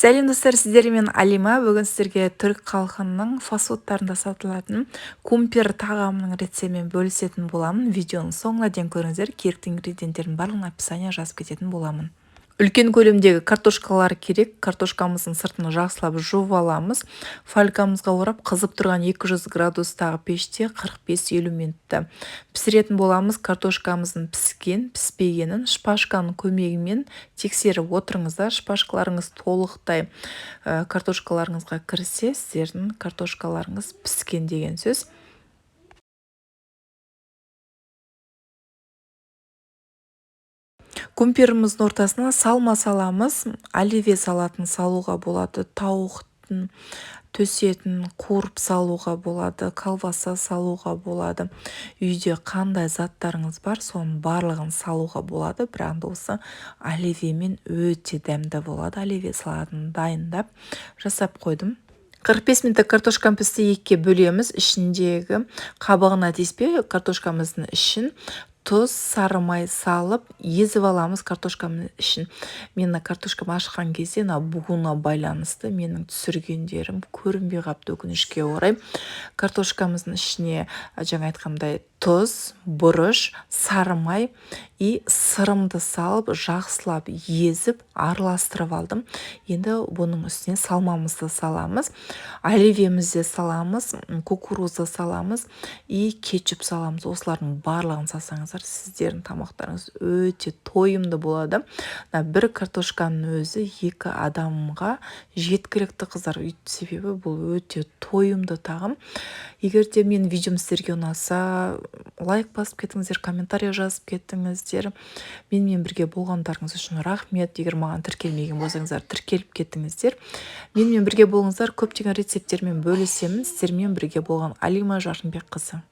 Сәлем, достар! Сіздермен Алима. Бүгін сіздерге түрік халқының фастфудтарында сатылатын кумпир тағамының рецептімен бөлісетін боламын. Видеоның соңына дейін көріңіздер. Керекті ингредиенттердің барлығын описание жазып кететін боламын. Үлкен көлемдегі картошкалар керек. Картошкамыздың сыртын жақсылап жуып аламыз. Фольгамызға орап, қызып тұрған 200 градустағы пеште 45-50 минутта пісіретін боламыз. Картошкамыздың піскен, піспегенін шпажканың көмегімен тексеріп отырыңыздар. Шпажкаларыңыз толықтай картошкаларыңызға кірсе, сіздердің картошкаларыңыз піскен деген сөз. Кумпиріміздің ортасына салма саламыз. Оливье салатын салуға болады, тауықтың төсетін қуырып салуға болады, колбаса салуға болады. Үйде қандай заттарыңыз бар, соның барлығын салуға болады. Бірақ енді осы оливьемен өте дәмді болады. Оливье салатын дайындап, жасап қойдым. 45 минутта картошканы пісті, екіге бөлеміз. Ішіндегі қабығына тиіспей, картошкамыздың ішін тұз, сары май салып езіп аламыз картошканың ішін. Мен мына картошкамды ашқан кезде мына буына байланысты менің түсіргендерім көрінбей қалыпты, өкінішке орай. Картошкамыздың ішіне жаңа айтқандай тұз, бұрыш, сары май и сырымды салып, жақсылап езіп, араластырып алдым. Енді бұның үстіне салмамызды саламыз, оливьемізді саламыз, кукуруза саламыз и кетчуп саламыз. Осылардың барлығын салсаңыздар, сіздердің тамақтарыңыз өте тойымды болады. Мына бір картошканың өзі екі адамға жеткілікті, қыздар, себебі бұл өте тойымды тағам. Егер де менің видеом сіздерге ұнаса, лайк басып кетіңіздер, комментарий жазып кетіңіздер. Менімен бірге болғандарыңыз үшін рахмет. Егер маған тіркелмеген болсаңыздар, тіркеліп кетіңіздер. Менімен бірге болыңыздар, көптеген рецепттермен бөлісемін. Сіздермен бірге болған Алима Жарқынбекқызы.